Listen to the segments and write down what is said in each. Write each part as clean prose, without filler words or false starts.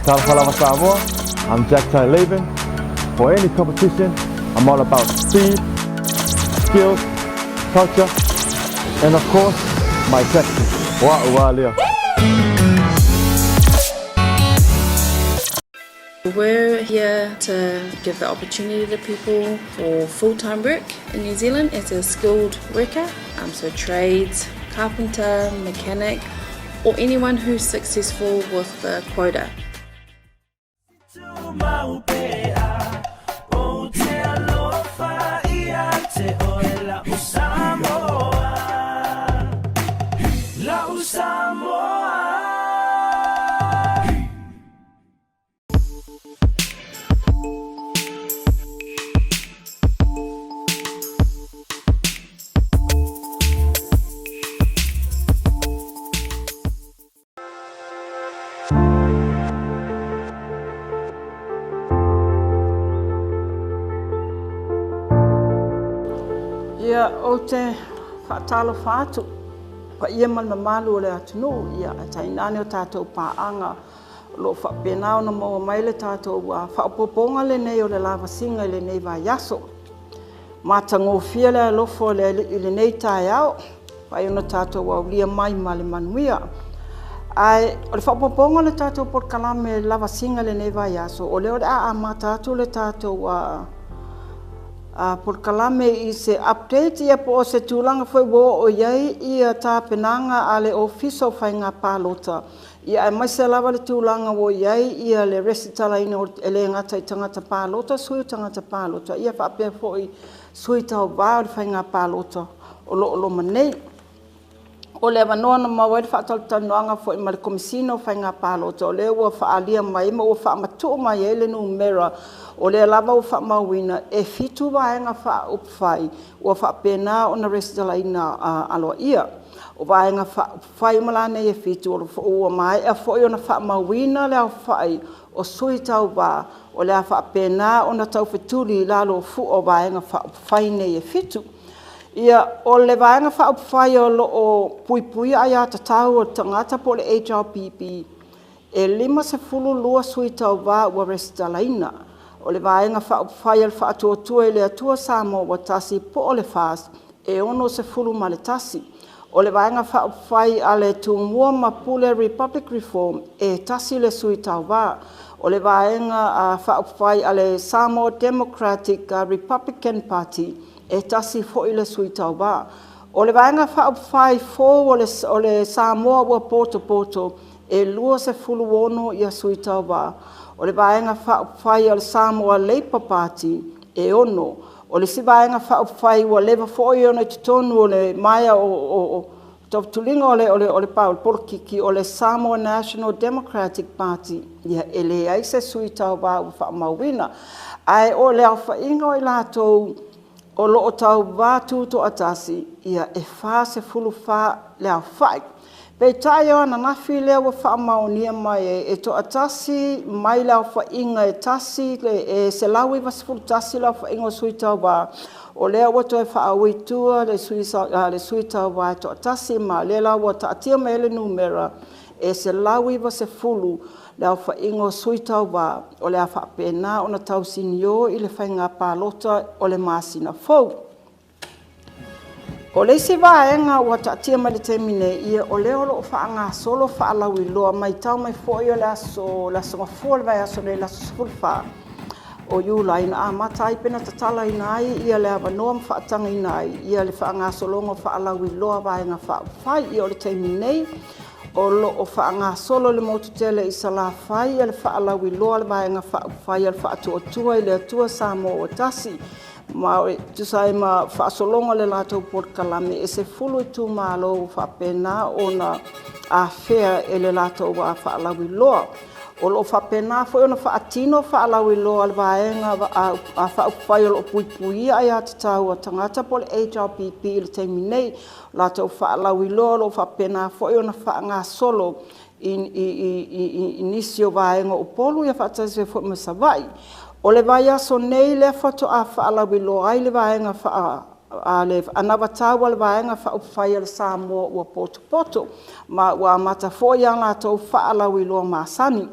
Talofa lava Samoa, I'm Jack Tallaben. For any competition, I'm all about speed, skills, culture, and of course, my tactics. Wa ua lea. We're here to give the opportunity to people for full-time work in New Zealand as a skilled worker, so trades, carpenter, mechanic, or anyone who's successful with the quota. Ia, ou te faatalofa atu paia ma le mamalu o le atunuu, ia ae tainane o tatou paaga o lo o faapena ona maua mai le tatou faaopoopoga lenei o le lavasiga i lenei vaiaso. Matagofie le alofa o le Alii i lenei taeao, fai ona tatou aulia mai ma le manuia. Ae o le faaopoopoga o le tatou polokalame lavasiga i lenei vaiaso, o lea o le a amata atu le tatou polokalame i se update ia po o se tulaga foi ua oo i ai ia tapenaga a le Ofisa o Faiga Palota, ia aemaise lava le tulaga ua i ai ia le resitalaina e le gata i tagata palota, sui o tagata palota, ia faapea foi sui tauva o le faiga palota o lo o loma nei. O le avanoa na maua ai le faatalatalanoaga foi ma le Komesina o Faiga Palota, o lea ua faaalia mai ma ua faamatuu mai ai le numera, o lea lava ua faamauina e 7 vaega faaupufai ua faapena ona resitalaina aloaia. O vaega faaupufai uma la nei e 7, ua maea foi ona faamauina le aofai o sui tauva o le a faapena ona taufetuli i lalo o fua o vaega faaupufai nei e 7. Ia, o le vaega faaupufai o lo o puipuia aiatatau a le tagata po o le HRPP, e 52 sui tauva ua resitalaina. O le Vaega Faaupufai a le Faatuatua i le Atua Samoa ua Tasi po o le FAST, e 61. O le Vaega Faaupufai a le Tumua ma Pule Republic Reform, e 1 le sui tauva. O le Vaega Faaupufai a le Samoa Democratic Republican Party, e 1 foi le sui tauva. O le Vaega Faaupufai fou o le Samoa ua potopoto, e 26 sui tauva. O le Vaega Faaupufai a le Samoa Labour Party, e 6. O le isi Vaega Faaupufai ua leva foi ona i totonu o le maea o tautuliga o le polokiki, o le Samoa National Democratic Party, ia e leai se sui tauva ua faamauina. Ae o le aofaiga o i latou o lo o tauva tutoatasi, ia e 44 le aofai. Peitai o ananafi lea ua faamaonia mai ai, e toatasi mai le aofaiga e 191 le aofaiga o sui tauva, o lea ua toe faaui i tua le sui tauva e toatasi, ma o lea la ua taatia mai ai le numera e 190 le aofaiga o sui tauva o le a faapena ona tausinio i le faiga palota o le masina fou. O le isi vaega ua taatia mai le taimi nei, ia o lea o lo o faagasolo faalauiloa, matau mai foi o le aso Gafua o le vaiaso nei, le aso 14 o Iulai na amata ai pe na tatalaina ai ia le avanoa ma faatagaina ai ia le faagasologa o faalauiloa a Vaega Faaupufai. Ia o le taimi nei o lo o faagasolo i le motu tele i Salafai le faalauiloa a le Vaega Faaupufai a le Faatuatua i le Atua Samoa ua Tasi, ma e tusa ai ma faasologa o le latou polokalame, e 10 itumalo ua faapena ona afea e le latou faalauiloa. O lo o faapena foi ona faatino faalauiloa a le Vaega Faaupufai o lo o Puipuia Aiatatau a Tagata po o le HRPP i le taimi nei. O latou faalauiloa o lo o faapena foi ona faagasolo i nisi o vaega o Upolu faatasi ai foi ma Savaii. O le vaiaso nei lea faatoa faalauiloa ai le vaega le anavatau a le Vaega Faaupufai a le Samoa ua potopoto, ma ua amata foi a latou faalauiloa masani.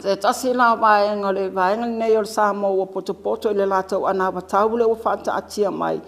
Se tasi la o vaega o le vaega lenei o le Samoa ua potopoto i le latou anavatau lea ua faataatia mai,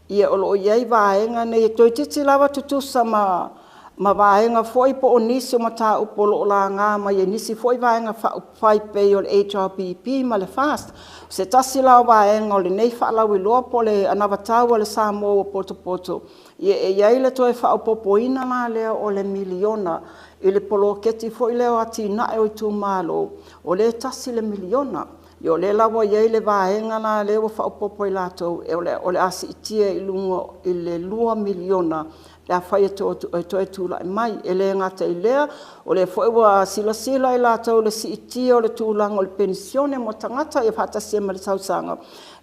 ia o lo o i ai vaega nei e toeitiiti lava tutusa ma vaega foi po o nisi o mataupu o lo o laga mai e nisi foi Vaega Faaupufai e pei o le HRPP ma le FAST. O se tasi la o vaega o lenei faalauiloa po o le anavatau a le Samoa ua potopoto, ia e i ai le toe faaopoopoina la lea o le $1miliona i le poloketi foi lea o atinae o itumalo, o lea e $1 miliona. Ia o lea la ua i ai le vaega la lea ua faaopoopo e latou o le a siitia i luga i le $2 miliona pe afai e toe tulai mai. E le gata i lea, o lea foi ua silasila i latou i le siitia o le tulaga o le penisione mo tagata ia faatasi ai ma le tausaga,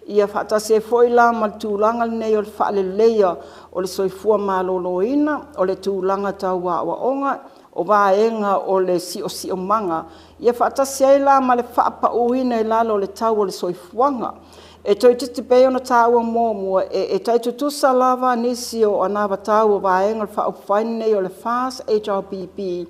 ia faatasi ai foi la ma le tulaga lenei o le faaleleia o le soifua maloloina, o le tulaga tau aoaoga, o vaega o le siosiomaga, ia faatasi ai la ma le faapauina i lalo o le tau o le soifuaga. E toeitiiti pei ona taua muamua, e tai tutusa lava nisi o anavatau o Vaega Faaupufai nei o le FAST, HRPP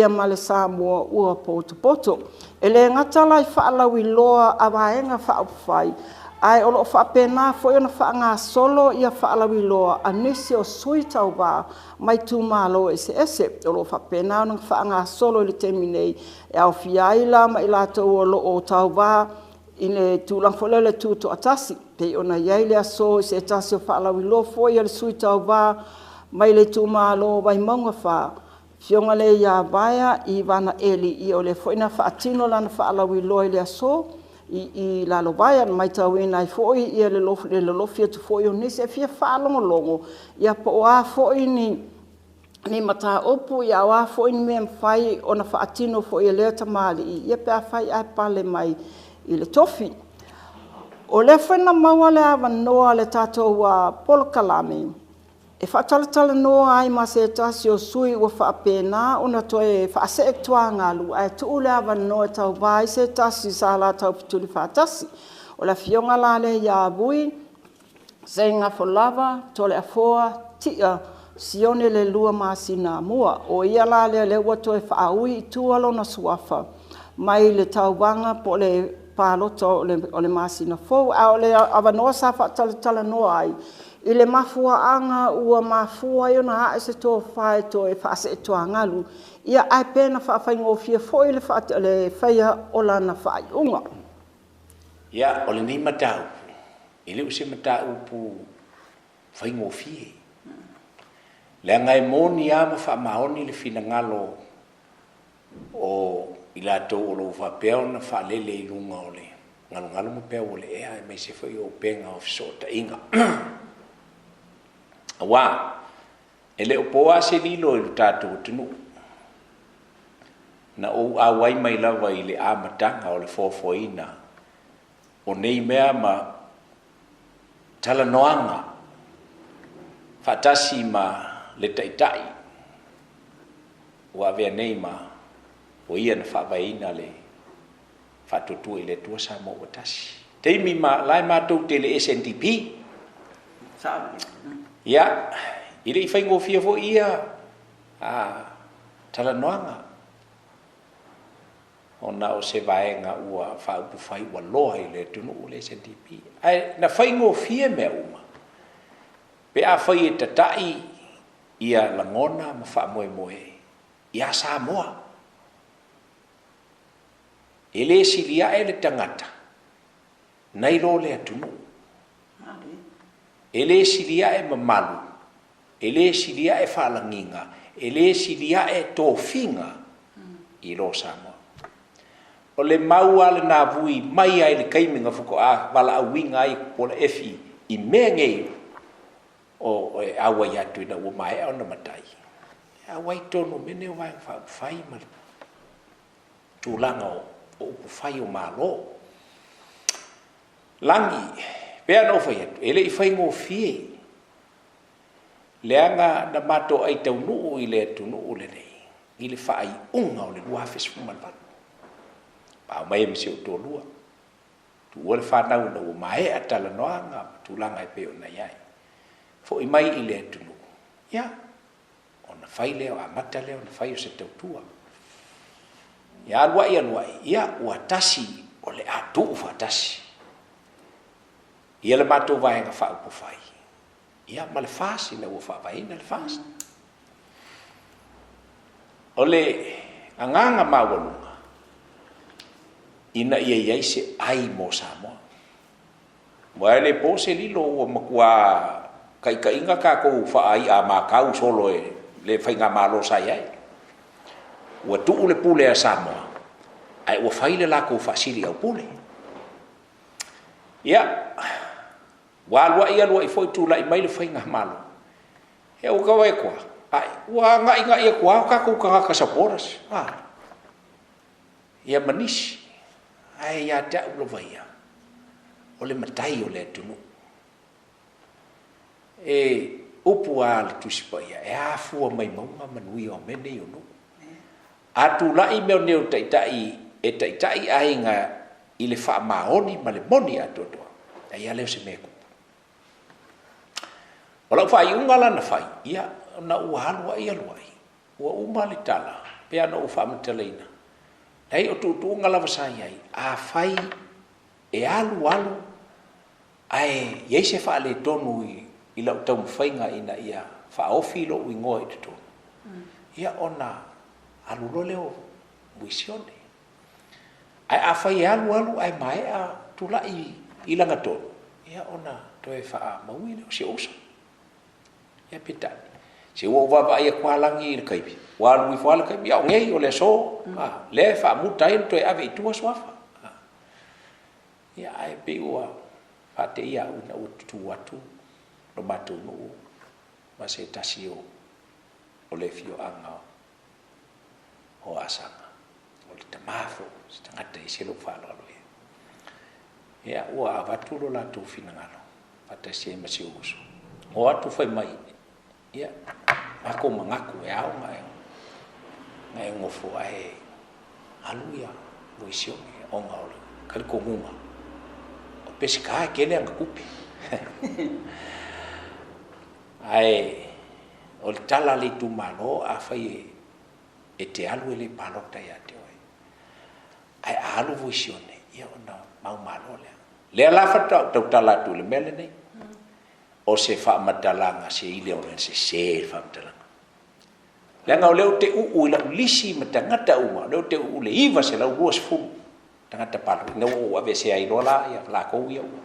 ma le Samoa ua Potopoto. E le gata la i faalauiloa a Vaega Faaupufai, ae o lo o faapena foi ona faagasolo faalauiloa a nisi o sui tauva mai itumalo eseese. O lo o faapena ona faagasolo i le taimi nei, e aofia ai la ma i latou o lo o tauva i le tulaga foi lea o le tutoatasi, e pei ona i ai le aso i se tasi o faalauiloa foi a le sui tauva mai le itumalo o Vaimauga 4, le Afioga lea ia Vaea Ivan Eli, o lea foi na faatino lana faalauiloa i le aso i Lalovaea. Na matauina ai foi le lolofi atu foi o nisi e fia faalogologo po o a foi ni mataupu a o a foi ni mea e mafai ona faatino foi e lea tamalii pe afai ae pale mai i le tofi. O lea foi na maua le avanoa o le tatou polokalame e faatalatalanoa ai ma se tasi o sui usufono ua faapena ona toe faasee i tuagalu ae tuu le avanoa e tauva ai se tasi sa la taufetuli faatasi. O le Afioga la lea ia Vui Seigafolava Toleafoa Tia Sione Leilua Masinamua. O ia la lea ua toe faaui i tua lona suafa mai le tauvaga po o le palota o le masina fou. A o le avanoa sa faatalatalanoa ai i le mafuaaga ua mafua ai ona ae se tofa e toe faasee i tuagalu, ae pe na faafaigofie foi le faia o lana faaiuga. Ia, o lenei mataupu, e le o se mataupu faigofie, leaga e moni lava ma faamaoni le finagalo o i latou o lo o faapea ona faalele i luga o le galugalu ma peau o le ea aemaise foi o upega o fesootaiga. Aua e le o po lava se lilo i lo tatou atunuu, na ou auai mai lava i le amataga o le foafoaina o nei mea ma talanoaga faatasi ma le Taitai ua avea nei ma o ia na faavaeina le Faatuatua i le Atua Samoa ua Tasi. Taimi ma la e matou te le SNDP. Ia, e le i faigofie foi ia talanoaga ona o se vaega ua faaupufai ua loa i le atunuu le SNDP. Ae na faigofie mea uma pe afai e tatai ia lagona ma faamoemoe ia Samoa. E le sili ae le tagata nai lo le atunuu. E le sili ae mamalu, e le sili ae faalagiga, e le sili ae tofiga i lo Samoa. O le mau lava lena vui mai lava i le taimi na faatoa valaauina ai Tupuola Efi i mea nei o e auai atu ina ua maea ona matai, e auai i totonu o mea nei o Vaega Faaupufai ma le tulaga o upufai o Malo. Lagi, pei lava ona ou fai atu, e le i faigofie, leaga na matou ai taunuu i le atunuu lenei i le faaiuga o le 2018. Paao mai ai ma si ou toalua, tuua le fanau ina ua maea talanoaga ma tulaga e pei ona i ai. Foi mai i le atunuu, ia, ona fai lea, amata lea ona fai o se tautua. Ia aluaʻi aluaʻi, ia ua tasi o le a tuu faatasi ia le matou Vaega Faaupufai ia ma le FAST ina ua faavaeina le FAST. O le agaga maualuga ina ia i ai se ai mo Samoa. Aua e le po se lilo ua matua taitaiga tatou faa-i'a makau solo e le faigamalo sa i ai. Ua tuu le pule a Samoa ae ua fai le latou faasiliaupule. Ia, ua alua'i alua'i foi tulai mai le faigamalo, ia ua tau vaai atu lava, ai, ua agaigai atu lava o tatou tagata supporters, a, ia ma nisi. Ae ia te au lava ia, o le matai o le atunuu. E upu lava a le Tusi Paia, e afua mai mauga manuia o mea nei o nuu. A tulai mea nei o taitai e taitai aiga i le faamaoni ma le moni atoatoa, leai lava lea o se mea e tupu. O lau faaiuga la na fai, ia, ona ua alu ai alu ai, ua uma le tala, pei lava ona ou faamatalaina, leai o tuutuuga lava sa i ai, afai e alu alu ae i ai se faaletonu i lau taumafaiga ina ia faaofi lou igoa i totonu, ia ona alu loa lea o Muisione. Ae afai e alu alu ae maea tulai i lagatonu, ia ona toe faamaui lea o si ou uso. Ia peitai, se ua ou vaavaai atu lava Lagi i le taimi, ua alu ifo lava le taimi, ia o nei, o le aso, a, lea e faamuta ai ona toe ave i tua suafa. Ia ae pei ua faateia au ina ua tutu atu lo matou nuu ma se tasi o le afioaga o Asaga, o le tama foi, o se tagata e ese lou faaaloalo i ai. Ia, ua avatu lo latou finagalo faatasi ai ma si ou uso. O atu fai mai, ia, matou manatu e ao ona e nofo ae alu ia Moisione ona o le talitonuga o Peseta e tele ana tupe. Ae o le tala a le itumalo, afai e te alu e le palota ia te oe, ae a alu Voisione, ia ona maumalo lea. Lea la faatoa ou tautala atu i le mea lenei, o se faamatalaga se ile o le sese le faamatalaga. Leaga o lea ou te uu i lau lisi ma tagata uma, o lea ou te uu i le 920 tagata palota, ina ua ou aveesea ai loa la ia latou ia ua.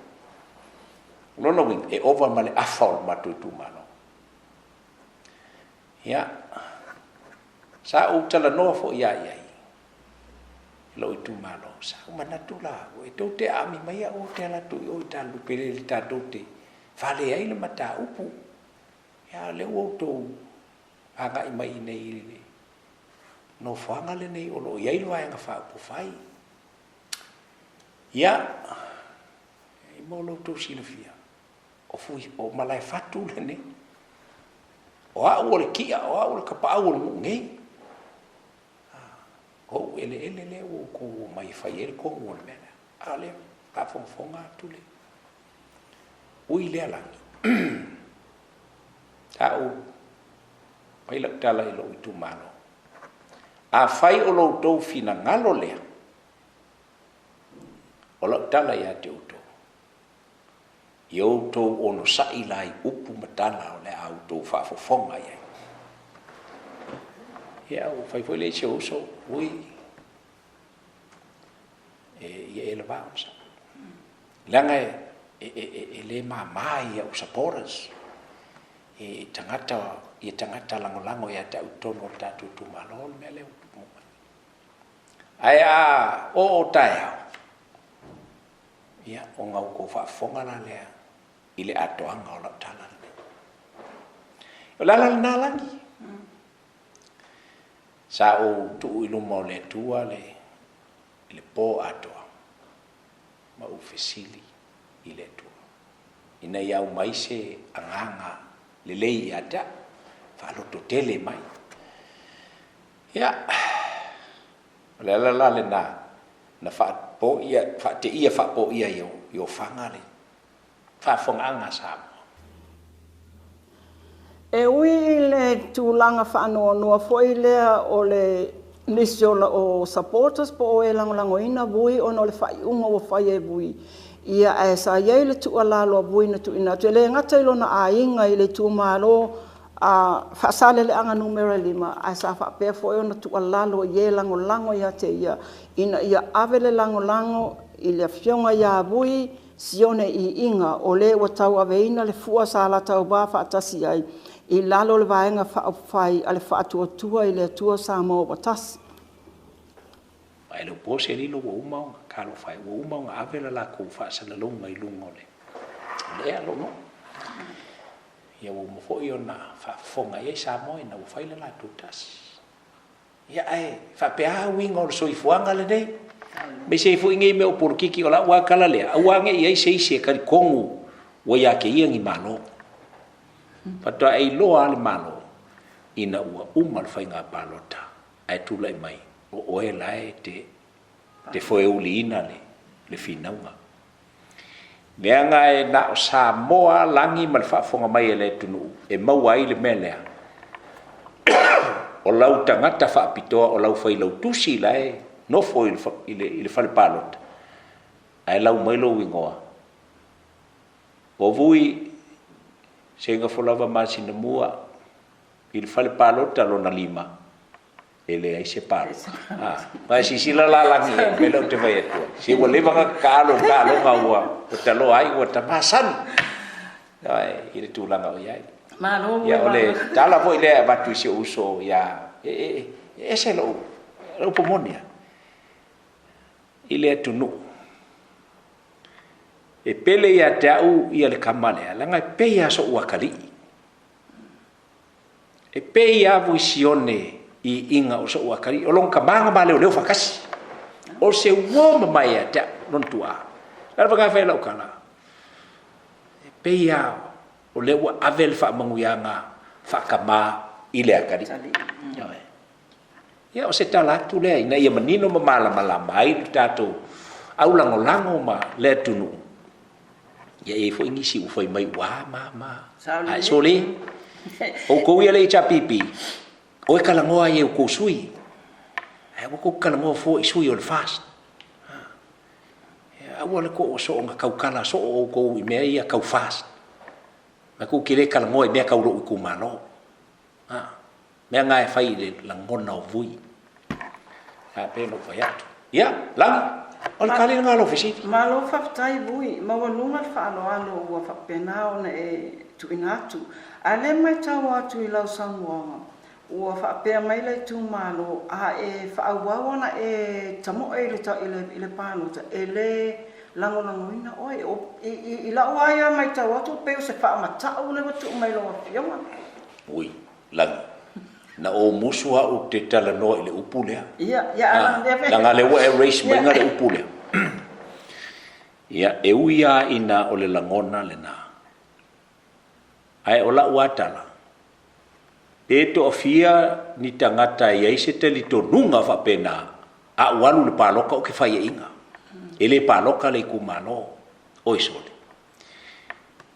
O lona uiga, e ova ma le afa o le matou itumalo. Ia, sa ou talanoa foi lava i ai i lou itumalo, sa ou manatu la au, e tou te aami mai au ou te alu atu i o i Talupe Lele tatou te fale ai le mataupu. Ia, a o lea ua outou agai mai i inei i le nofoaga lenei o lo o i ai le Vaega Faaupufai. Ia, mo lo outou silafia, o Fui, o Malaefatu lenei. O au o le ki'a, o au o le tapaau o le nuu nei. O ou eleele lea ua outou omai e fai ai le tonu o le mea lea. A o lea e faafogafoga atu le ui lea lagi. Sa ou fai lau tala i lou itumalo. Afai o lo outou finagalo lea, o lau tala ia te outou, ia outou onosai la i upu ma tala o le a outou faafofoga i ai. Ia, ua fai foi le isi ou uso, ui, e, ia e lava onosai. Leaga e, e, e, e le mama i au supporters, e tagata, ia tagata lagolago ia te au i totonu o le tatou itumalo le mea lea ua tupu mai. Ae a oo taeao, ia, ona outou faafofoga la lea i le atoaga o lau tala lenei. O le ala lena Lagi. Sa ou tuu i luma o le Atua le, le po atoa ma ou fesili i le Atua ina ia aumai se agaga lelei ia te au, faalototele mai. Ia, o le ala la lena na faapoia, faateia faapoia ai i Ofaga le faafofogaaga a Samoa. E ui i le tulaga faanoanoa foi lea o le nisi o supporters po o e lagolagoina Vui ona o le faaiuga ua faia e Vui. Ia, ae sa i ai le tuualalo a Vui na tuuina atu, e le gata i lona aiga i le itumalo a Faasaleleaga Nu.5, ae sa faapea foi ona tuualalo i e lagolago ia te ia, ina ia ave le lagolago i le Afioga ia Vui Sione Iiga, o le ua tauaveina le fua sa la tauva faatasi ai i lalo o le Vaega Faaupufai a le Faatuatua i le Atua Samoa ua Tasi. Ae le o po se lilo ua uma ona, talofa e, ua uma ona ave le latou faasalalauga i luga o le ea lou nuu. Ia ua uma foi ona faafofoga i ai Samoa ina ua fai le latou tasi. Ia ae faapea lava uiga o le soifuaga lenei, aemaise ai foi nei mea o polokiki, o lau lava tala lea, aua ne i i ai se isi e talitonu ua ia te ia ni Malo. Faatoa e iloa lava le Malo ina ua uma le faiga palota ae tulai mai o oe la e te foeuliina le finauga. Leaga e na o Samoa lagi ma le faafofoga mai a le atunuu e maua ai le mea lea, o lau tagata faapitoa, o lau failautusi la e nofo i le fale palota, ae lau mai lou igoa, O Vui, Seigafolava Masinamua, i le fale palota lona 5, e leai se palota. Ua e silasila la Lagi i le mea lea ou te fai atu ai? Se ua leva ona taalo i le taaloga ua taloa ai, ua ta masani i le tulaga o i ai. Malo. Ia, o le tala foi lea e avatu i si ou uso ia, e ese lou upu moni lava, i le atunuu, e pele ia te au le tama lea, leaga e pei lava sou atalii. E pei lava Vui Sione i iiga o sou atalii, o lona tama na ma leoleo faatasi. O se uo mamae ia te au, lona tuaa. O le ala foi lena e fai ai lau tala, e pei lava o lea ua ave le faamanuiaga faatama i le atalii. Ia, o se tala atu lea ina ia manino ma malamalama ai le tatou aulagolago ma le atunuu. Ia, e i ai foi nisi ua fai mai ua ma ma. Ae sole, outou ia le HRPP, o e talanoa ai e outou sui. Ae aua tou te talanoa fua i sui o le FAST. Ia, aua le too soo na tautala soo outou i mea ia tau FAST. Ma tou te le talanoa i mea tau lou itumalo. A, mea na e fai i le lagona o vui. A, pei ona ou fai atu. Ia, Lagi, o le tali lena o lau fesili. Malo faafetai Vui, maualuga le faaaloalo ua faapena ona e tuuina atu. A lea matau atu i lau saunoaga, ua faapea mai le itumalo, a e faaauau ona e tamoe i le palota, e le lagolagoina oe. I lau lava ia matau atu, pei o se faamatau lea ua tuu mai i lau Afioga. Ui, Lagi, na ou musu au ou te talanoa i le upu lea. Ia, ia, a lea Leaga lea ua e raise maiga le upu lea. Ia, e ui lava ina o le lagona lena, ae o lau lava tala, pe toafia ni tagata e i ai se talitonuga faapena, a ou alu i le palota ou te faiaina. E le palota le itumalo, oi sole.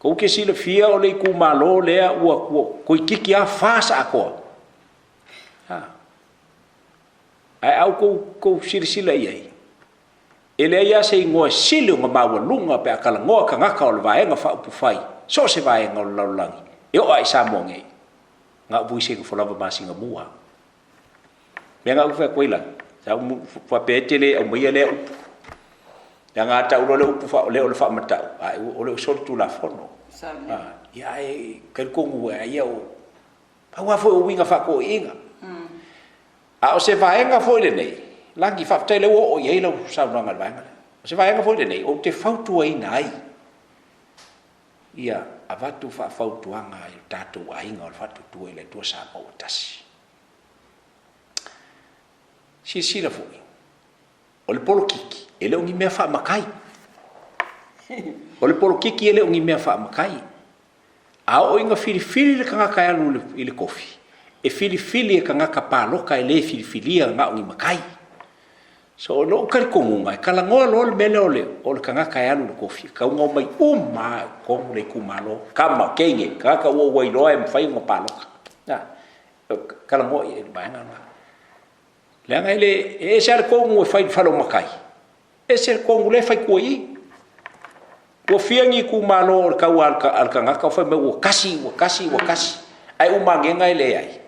Tou te silafia o le itumalo lea ua toeitiiti lava FAST atoa. Ae a outou silasila i ai, e leai lava se igoa e sili ona maualuga pe a talanoa tagata o le Vaega Faaupufai, so o se vaega o le lalolagi, e oo lava i Samoa nei, na o Vuisenofolava Masinamua. Mea na ou fai atu ai la, sa ou faapea e te le aumaia lea upu. Leaga a tau loa le upu lea o le faamatau, a o le solitulafono. Ia ae talitonu ai ia o pau lava foi o uiga faatoeaiina. A o se vaega foi lenei, Lagi, faafetai o lea ua oo i ai lau saunoaga i le vaega lea. O se vaega foi lenei ou te fautuaina ai ia avatu faafautuaga i o tatou aiga o le Faatuatua i le Atua Samoa ua Tasi. Silasila foi, o le polokiki e le o ni mea faamatai. O le polokiki e le o ni mea faamatai. A oo ina filifili le tagata e alu i le tofi, e filifili e tagata palota e le filifilia na o ni matai. So o lou talitonuga, e talanoa loa le mea lea o le tagata e alu i le tofi, e tatau ona omai uma lava i totonu le itumalo, tama, teine, tagata ua ua iloa e mafai ona palota. Talanoa i ai i le vaega lena. Leaga e le, e ese lava le kogu e fai i le fale o matai, ese le kogu lea e fai i tua i i. Ua fia ni itumalo o le tau a le tagata fai mai ua tasi, ua tasi, ua tasi, ae uma ane e leai.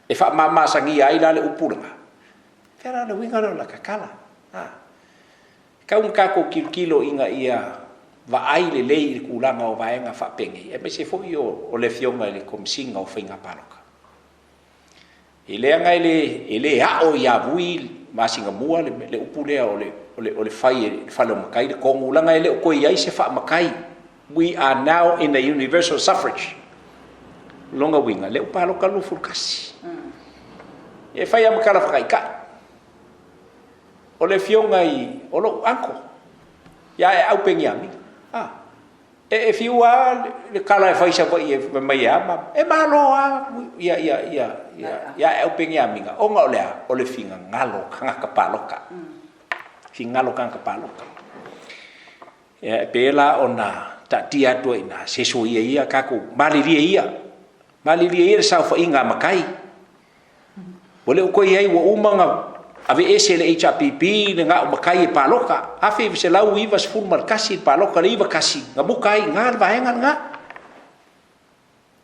E faamamasagia ai la le upu lena. O fea la o le uiga lea o lata tala? E tatau ona tatou tilotilo ina ia vaai lelei i le tulaga o vaega faapenei, aemaise foi o le Afioga i le Komesina o Faiga Palota. E leaga e le, e le a'o ia Vui ma Asynamua le upu lea o le, o le fai e le fale o matai le tonu, leaga e le o toe i ai se faamatai. We are now in a universal suffrage. O lona uiga, lea ua palota le 21. E fai lava ma tala faataitai. O le afioga i, o lou uncle, ia Aeau Peniamina. A, e, e fiu lava le tala e fai i Savaii e fai mai e a ma, e malo lava ia, ia, ia, ia, ia Aeau Peniamina, ona o le a? O le finagalo o tagata palota. Finagalo o tagata palota. Ia, e pei la ona taatia atu ai i ina, se soia ia tatou, malilie ia, malilie ia le saofaiga a matai. Ua le o toe i ai, ua uma ona aveese e le HRPP le na o matai e palota. 1991 le palota le 91, na muta ai i ina le vaega lena.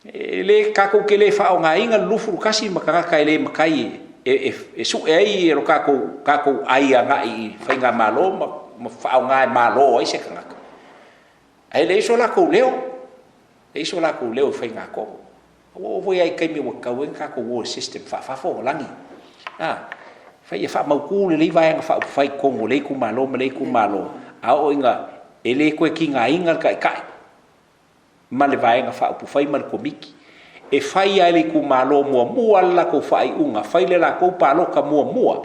E le, tatou te le faaaogaina le 21 ma tagata e le matai e sue ai lo tatou, tatou ai agai i faigamalo ma, ma faaaoga e malo ai se tagata. Ae leai so latou leo, leai so latou leo i faigatonu. Ua oo foi lava i taimi ua tatau ai ona tatou o i system faafafo lagi. A, fai ia faamautu lelei Vaega Faaupufai i totonu o lea itumalo ma lea itumalo, a oo ina e le toe tigaina le Taitai ma le Vaega Faaupufai ma le Komiti, e fai lava e le itumalo muamua le latou faaiuga, fai le latou palota muamua,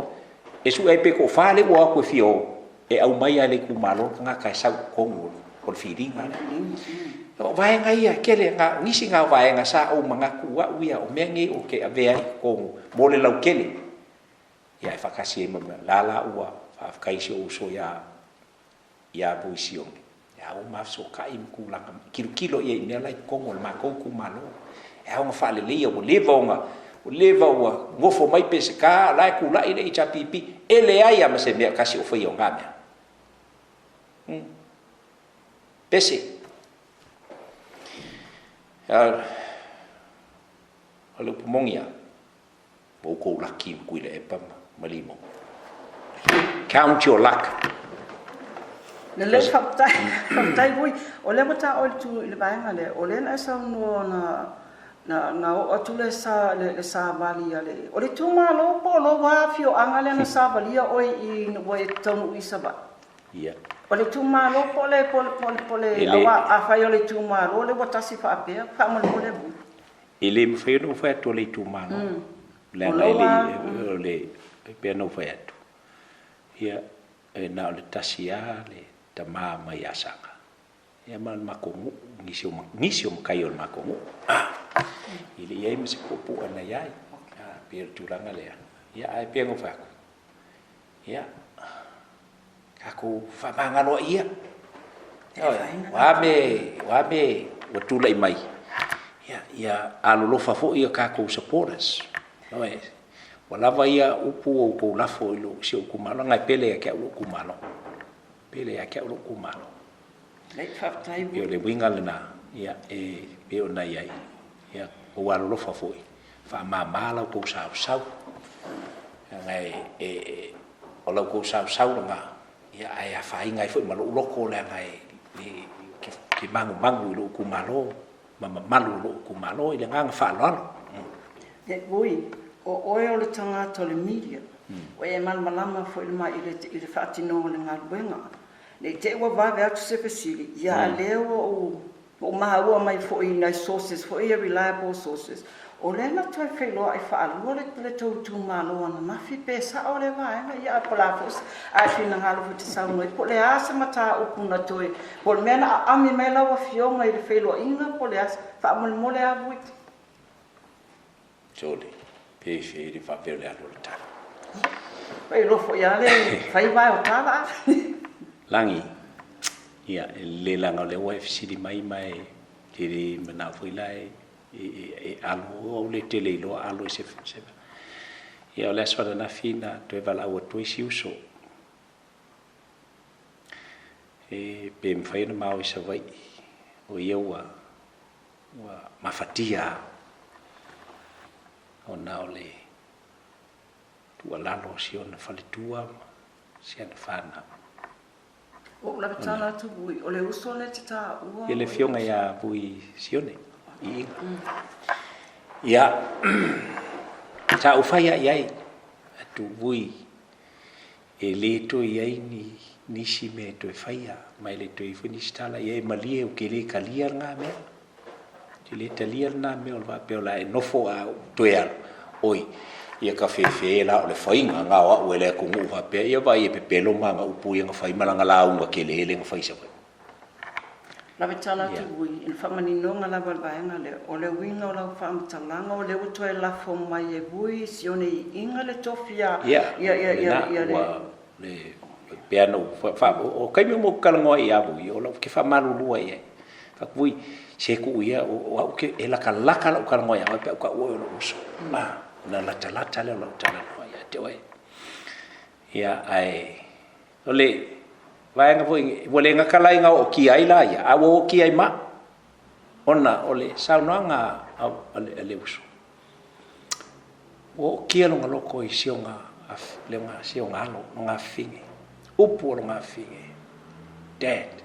e sue ai pe toafa lea ua o atu e fia o, e aumai lava e le itumalo le tagata e sau i totonu o le filiga lea. O vaega ia e tele, o nisi na o vaega sa ou manatu au ia o mea nei ou te avea i totonu mo le lautele, ia e faatasi ai ma la la ua faafetai i si ou uso ia ia Vui Sione, ia ua ma fesootai ma tulaga, tilotilo i ai i mea la i totonu o le matou itumalo. E ao ona faaleleia, ua leva ona, ua leva ua nofo mai Peseta, o la e tulai le HRPP, e leai lava ma se mea e tasi o faia o na mea. Pese. O le upu moni lava, Ua outou laki ma Tuilaepa ma Limau. Count your luck. Lelei, faafetai, faafetai Vui. O lea ua ta oe i le tu i le vaega lea, o lea na e saunoa na, na, na oo atu le sa, le, le savali a le, o le itumalo po o lou lava afioaga lea na savalia oe i ina ua e taunuu i Savaii? Ia. O le itumalo po o le, po o le, po o le, po o le, aua afai o le itumalo lea ua tasi faapea, faamolemole Vui. E le mafai ona ou fai atu o le itumalo, leaga e le i, o le, e pei ona ou fai atu, ia, e na o le tasi lava le tama mai Asaga, ia ma le matou nuu, nisi o, nisi o matai o le matou nuu. E le i i ai ma se puapuaga na i ai, pei o le tulaga lea, ia, ae pei ona ou fai atu, Ia, tatou fefaamagaloai ia. Ioe, o a mea, o a mea ua tulai mai, ia, ia alolofa foi a tatou supporters. Ioe, ua lava ia upu ua outou lafo i lou, si ou itumalo, leaga e pele ia te au lou itumalo. E pele ia te au lou itumalo. Faafetai. E pei o le uiga lena, ia, e pei ona i ai, ia, ua alolofa foi, faamama la outou sausau. Leaga e, e, e, o la outou sausau lena, ia, ae afaina ai foi ma lou loto, leaga e, e, ke, ke magumagu i lou itumalo, ma mamalu o lou itumalo, i le agaga faaaloalo. E ui, o oe o le tagata o le media, ua e malamalama foi i le, i le faatinoga o le galuega. Ne i te i ua vave atu se fesili, ia a lea ua ou ua ou maua mai foi i nai sources foi ia reliable sources, o lea na toe feiloai faalua le le tou itumalo ananafi pe sao lea vaega, ia a po o le a foi a e finagalo foi e te saunoa ai, po o le a se mataupu na toe, po o le mea na aami mai lau Afioga i le feiloaiga po o le a, faamolemole lava Vui. Sole, pe fe le faapea o le alu o le tala. Ua iloa foi lava le fai vae o tala. Lagi, ia, e lelei leaga o lea ua e fesili mai ma e te le manao foi la e, e, e, e alo, au le tele iloa alo i se, se. Ia, o le aso ananafi na toe valaau atu ai si uso, e pe mafai ona ma o i Savaii, o ia ua ua mafatia ona o le tuualalo o si ona faletua ma si ana fanau. Ua ou lava tala atu Vui, o le uso lea e te taua. Ia le afioga ia Vui Sione Iiga. Ia, sa ou fai lava i ai, atu Vui, e le toe i ai ni nisi mea e toe faia, ma e le toe i ai foi nisi tala. Ia e malie ou te le talia lena mea. Ou te le talia lena mea o le faapea o le a e nofo ae ou toe alu, oi, ia ka fefe la o le faiga na o au e le atunuu faapea, ia vaai e pepelo ma ana upu ia na fai ma lana lauga tele lea na fai i Savaii. Lave tala atu ui i le faamaninoga lava o le vaega lea, o le uiga o lau faamatalaga o lea ua toe lafo mai e Vui Sione Iiga le tofi a ia ia ia ia le E pei lava ona ou fa, o taimi uma ou te talanoa ai ia Vui, o lau, ou te faamalulu ai i ai. Fai atu, Vui, se tuu ia, o au e latalata lau talanoa ia oe pe a ou tau oe o lou uso. A, ona latalata lea o lau talanoa ia te oe. Ia, ae o le vaega foi, ua le gata la ina ootia ai la ia, a ua ootia ai ma au, ona o le saunoaga a le uso, Ua ootia lona loto i si ona alo, lona afafine, upu o lona afafine, Dad,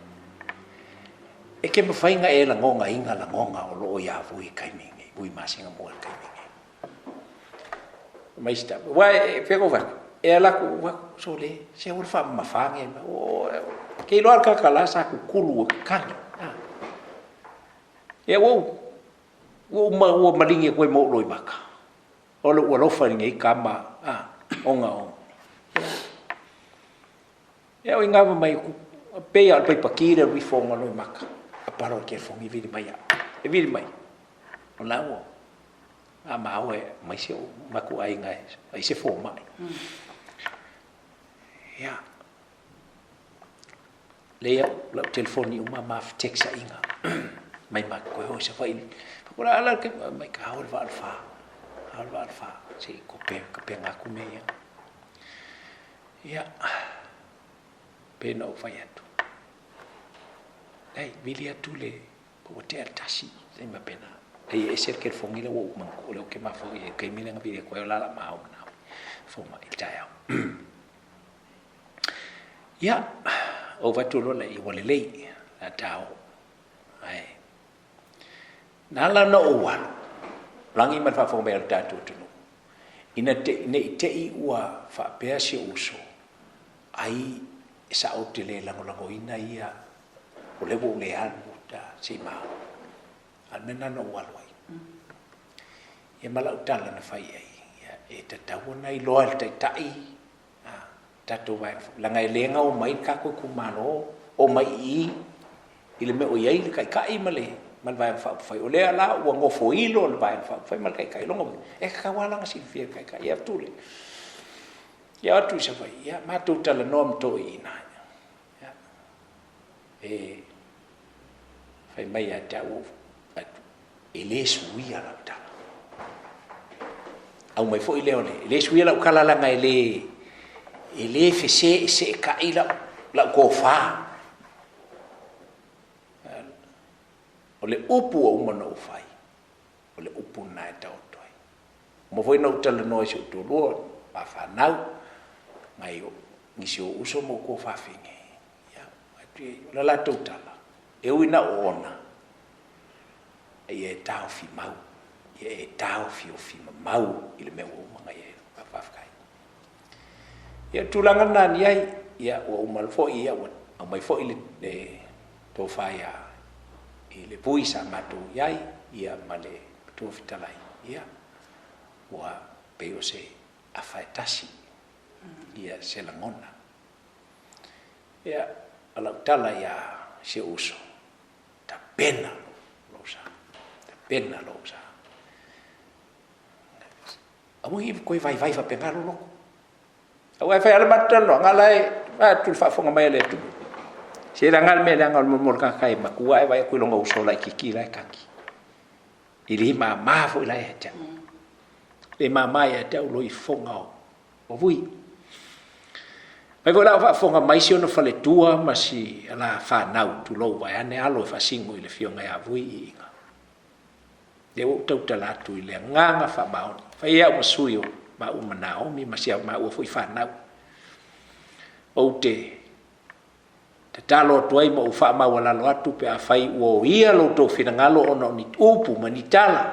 e ke mawhai na e lagonaina lagona o loo ia Vui i taimi nei, Vui masina mua i le taimi nei. Mai si tama, wa e pea kou whatu, e ala ku ua sole, se ua wha mawhange, ke iloa le kaka la sa kukulu ua kani. Ia ua Ua uma ua maligi atu ai ma ou loimaka. O lou alofa i lenei kama, a, ona o, ia, o i gawa mai ku, pei a o le paipaki le alu ifo ona loimaka, a palo le telefoni e vili mai au. E vili mai, o la ua, a maua e aumai si ou matuaiga e fai se fomai. Ia, Leai au, lau telefoni uma ma feteksaiga mai ma koe o i Savaii. Fai atu, ala le mai ka ao le vaa o le fa, ao le vaa o le fa, se i kope, kapena atu mea ia. Ia, pei ona ou fai atu, leai, vili atu le, po ua tea le tasi, se i mapena. Leai, e ese le telefoni lea ua ou manatua, o lea ou te mafaufau i ai i le taimi lea na vili atu ai, o la o le a ma ao ma fomai i le taeao. Ia, ou avatu loa lea, ua lelei, o le a ta oo. Ae, na ala ona ou alu, lagi ma le faafofoga mai a lo tatou atunuu, ina te, ne i te i ua faapea si ou uso, ai e sao ou te le lagolagoina ia, o lea ua ou le alu, ta, se i ma oo. A o le mea lena na ou alu ai. Ia ma lau tala na fai ai, ia, e tatau ona iloa e le Taitai, a tatou vaega foi, leaga e le gau mai le tatou itumalo, omai i i, i le mea o i ai le Taitai ma le ma le Vaega Faaupufai. O lea la ua nofoilo le Vaega Faaupufai ma le Taitai. Lona uiga, e tatau lava la ona silafia e le Taitai. Ia atu le, ia o atu i Savaii, ia matou talanoa ma toeaiina, ia, e fai mai ia te au, atu, E le suia lau tala. Aumai foi lea o le, e le suia lau tala leaga e le, e le feseeseetai lau, lau tofa. O le upu ua uma ona ou fai, o le upu lena e taoto ai. Uma foi ona ou talanoa i si ou toalua, ma fanau, nai o, nisi o uso ma ou tuafafine, ia, o le latou tala, e ui na o ona, a ia e taofi mau, ia e taofiofi mamau i le mea ua uma ona i ai. Faafetai. Ia, o le tulaga lena na i ai, ia, ua uma foi, ia, ua aumai foi le, le tofa ia, i le vui sa matou i ai, ia, ma le Matua Fetalai, ia, ua pei o se afa e tasi, ia, se lagona. Ia, o lau tala ia si ou uso, Tapena lou sa. Tapena lou sa. Aua ne i toe vaivai faapena lou loto. Aua e fai lava le matou talanoaga, la e vaai atu i le faafofoga mai a le atunuu. Se leaga le mea leaga o le molimoli tagata e matua ae vaai atu i lona uso laitiiti la e kaki. E le mama foi la ia te au. Le mama ia te au lou ifofoga o Vui. Mai foi la o faafofoga mai si ona faletua ma si ala fanau, tulou, vaeane alo e faasino i le afioga ia Vui Iiga. Lea ua ou tautala atu i le agaga faamaoni. Fai ai au ma sui o maua ma Naomi ma si a maua foi fanau. Ou te tatalo atu ai ma ou faamaualalo atu pe afai ua oia lo outou finagalo ona o ni upu ma ni tala.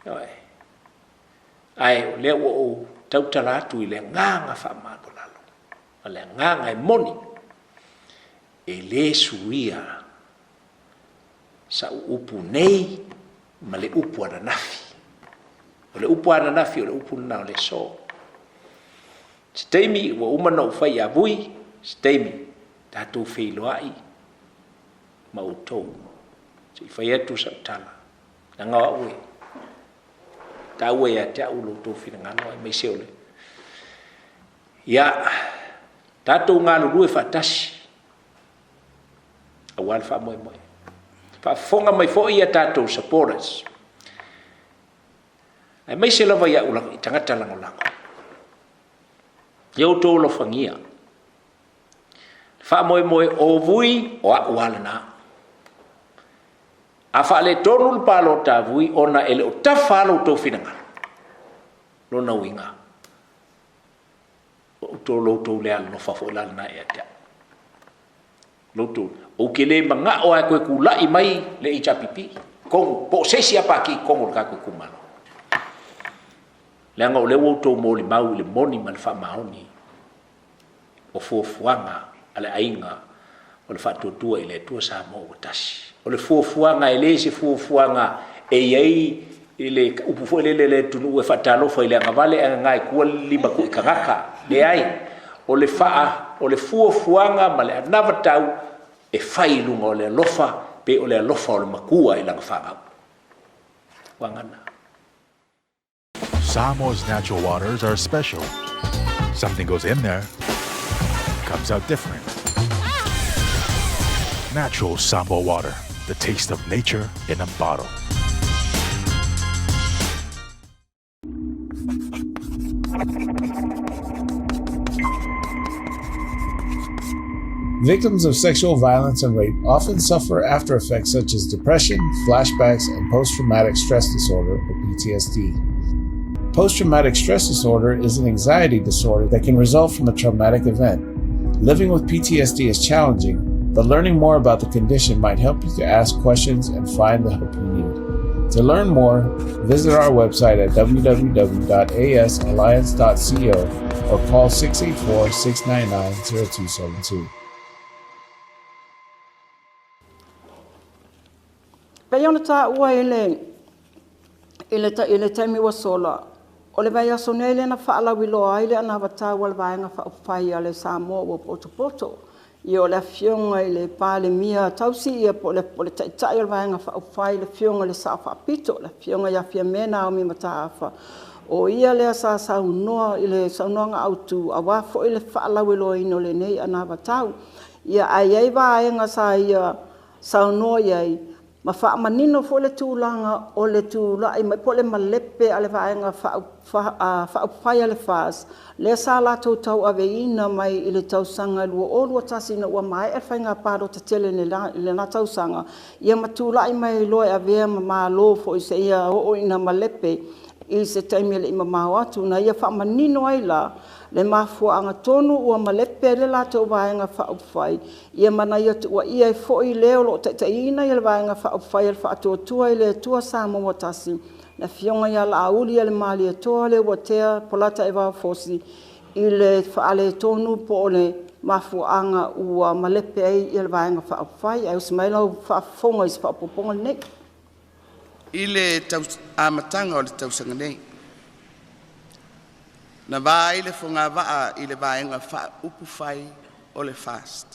Ioe. Ae o lea ua ou tautala atu i le agaga faamaualalo ma le agaga e moni, e le suia sa'u upu nei ma le upu ananafi. O le upu ananafi o le upu lena o le aso. Se taimi ua uma ona ou fai ia Vui, se taimi tatou feiloai ma outou se i fai atu sau tala, leaga o au e taua ia te au lo outou finagalo, aemaise o le ia tatou galulue faatasi aua le faamoemoe. Faafofoga mai foi ia tatou supporters, aemaise lava i au tagata lagolago. Ia outou alofagia le faamoemoe o Vui o a'u lava lena. A faaletonu le palota a Vui ona e le o tafa lava lo outou finagalo, lona uiga o outou lo outou le alolofa foi la lena ia te au. Lo outou, ou te le mana'o lava e toe tula'i mai le HRPP totonu po o se isi lava pati i totonu o le tatou itumalo, leaga o lea ua outou molimau i le moni ma le faamaoni o fuafuaga a le Aiga o le Faatuatua i le Atua Samoa ua Tasi. O le fuafuaga e le se fuafuaga e i ai i le upu foi lele le atunuu e faatalofa i le agavale ae gaga i tua le limatui tagata. Leai, o le faa, o le fuafuaga ma le anavatau e fai i luga o le alofa, pei o le alofa o le matua i lana fanau. Ua gana. Samoa's natural waters are special. Something goes in there, comes out different. Natural Samoa water, the taste of nature in a bottle. Victims of sexual violence and rape often suffer after effects such as depression, flashbacks, and post traumatic stress disorder, or PTSD. Post traumatic stress disorder is an anxiety disorder that can result from a traumatic event. Living with PTSD is challenging, but learning more about the condition might help you to ask questions and find the help you need. To learn more, visit our website at www.asalliance.co or call 684 699 0272. Pei ona taua i le i le i le taimi ua sola, o le vaiaso nei lea na faalauiloa ai le anavatau a le Vaega Faaupufai a le Samoa ua Potopoto. Ia o le Afioga i le Palemia tausi ia po o le Taitai o le Vaega Faaupufai, le Afioga i le Sao Faapito, le Afioga ia Fiame Naomi Mataafa. O ia lea sa saunoa i le saunoaga autu aua foi le faalauiloaina o lenei anavatau. Ia ae i ai vaega sa ia saunoa i ai ma faamanino foi le tulaga o le tulai mai po o le malepe a le Vaega Faaupufai a le FAST lea sa latou tauaveina mai i le tausaga 2021 ina ua maea le faiga palota tele i lena tausaga, ia ma tulai mai ai loa e avea ma Malo foi seia oo ina malepe i se taimi e le i mamao atu. Na ia faamanino ai la le mafuaaga tonu ua malepe ai le latou Vaega Faaupufai, ia ma na ia tuuaia ai foi le o lo o taitaiina le Vaega Faaupufai a le Faatuatua i le Atua Samoa ua Tasi, le Afioga ia Laaulialemalietoa Leuatea Polataivao Fosi, i le faaletonu po o le mafuaaga ua malepe ai le Vaega Faaupufai. Ae usi mai lau faafofoga i se faaopoopoga lenei. I le amataga o le tausaga nei, na va ai le fogavaa i le Vaega Faaupufai o le FAST.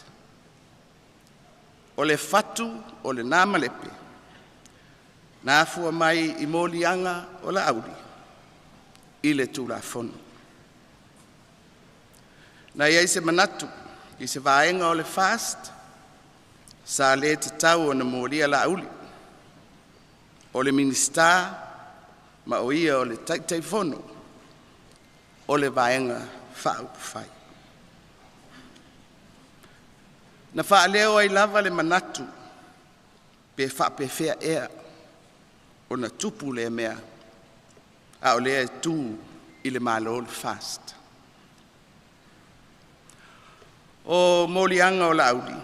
O le fatu o lena malepe, na afua mai i moliaga o Laauli i le Tulafono. Na i ai se manatu i se vaega o le FAST sa le tatau ona molia Laauli, o le Minisita ma o ia o le Taitaifono o le Vaega Faaupufai. Na faaleo ai lava le manatu, pe faapefea ea ona tupu lea mea, a o lea e tu i le Malo le FAST. O moliaga o Laauli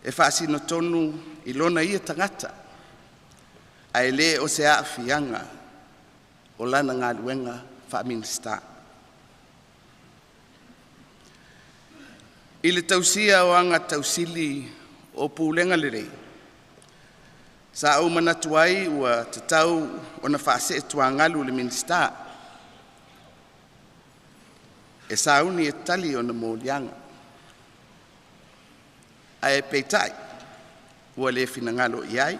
e faasino tonu i lona ia tagata ae le o se aafiaga o lana galuega faa-Minisita. I le tausia o aga tausili o Pulega Lelei, sa ou manatu ai ua tatau ona faasee tuagalu i le Minisita e sauni e tali ona moliaga, ae peitai ua le finagalo i ai,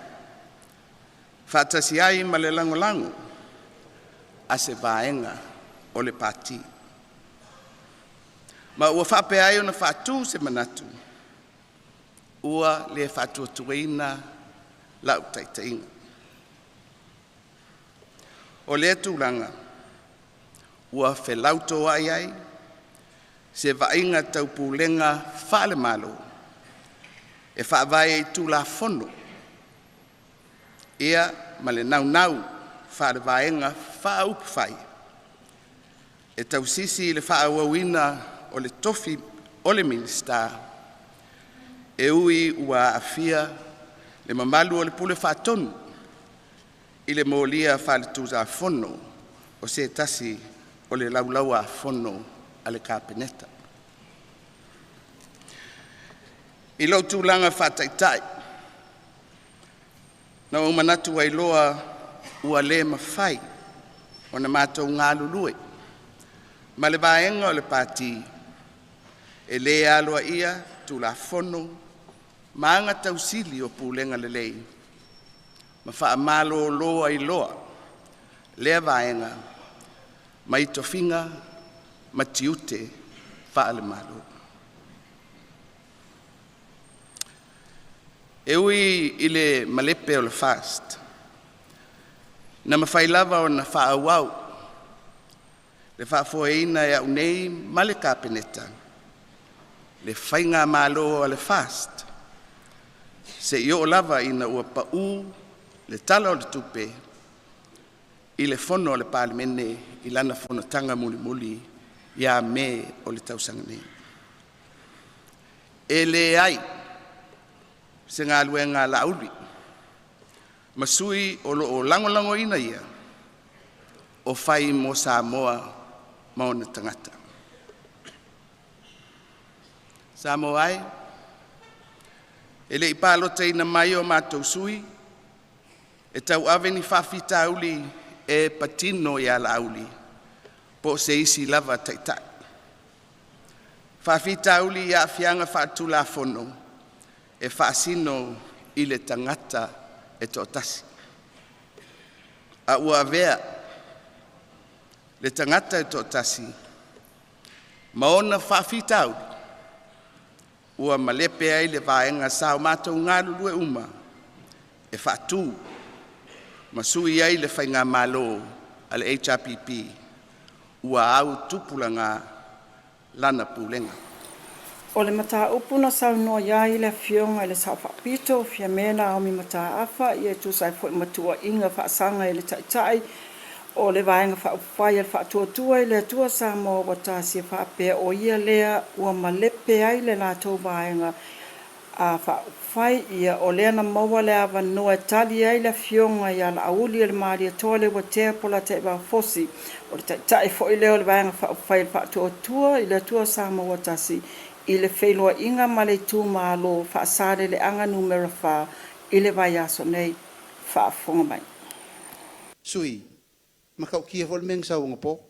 faatasi ai ma le lagolago a se vaega o le Pati. Ma ua faapea ai ona faatu se manatu, ua le faatuatuaina lau taitaiga. O lea tulaga ua felautoai ai se vaaiga tau pulega faale-Malo e faavae i Tulafono ma le naunau faale-Vaega Faaupufai e tausisi i le faaauauina o le tofi o le Minisita, e ui ua aafia le mamalu o le Pule Faatonu i le molia faaletulafono o se tasi o le Laulau-a-Fono a le Kapeneta. I lou tulaga faa-Taitai, na ou manatu ai loa ua le mafai ona matou galulue ma le vaega o le Pati e le aloaia Tulafono ma aga tausili o Pulega Lelei ma faamalolo ai loa lea Vaega mai tofiga ma tiute faale-Malo. E ui i le malepe o le FAST, na mafai lava ona faaauau le faafoeina e au nei ma le Kapeneta le Faigamalo a le FAST seia oo lava ina ua pau le Tala o le Tupe i le Fono a le Palemene i lana fonotaga mulimuli ia Me o le tausaga nei. E leai se galuega a Laauli ma sui o lo o lagolagoina ia o fai mo Samoa ma ona tagata. Samoa e, e le i palotaina mai o matou sui e tauave ni faafitauli e patino ia Laauli po o se isi lava Taitai, faafitauli i aafiaga faaletulafono e faasino i le tagata e toatasi, a ua avea le tagata e toatasi ma ona faafitauli ua malepe ai le vaega sa o matou galulue uma e faatu ma sui ai le Faigamalo a le HRPP ua autupulaga lana pulega. O le mataupu na saunoa i ai le Afioga i le Sao Faapito, Fiame Naomi Mataafa, e tusa ai foi ma tuuaiga faasaga i le Taitai o le Vaega Faaupufai a le Faatuatua i le Atua Samoa Ua Tasi e faapea o ia lea ua malepe ai le latou Vaega Faaupufai. Ia, o lea na maua le avanoa e tali ai le Afioga ia Laaulialemalietoa Leuatea Polataivao Fosi, o le Taitai foi lea o le Vaega Faaupufai a le Faatuatua i le Atua Samoa ua Tasi, i le feiloaiga ma le itumalo Faasaleleaga Numera 4 i le vaiaso nei. Faafofoga mai. Sui, matautia foi le mea na sau anapo.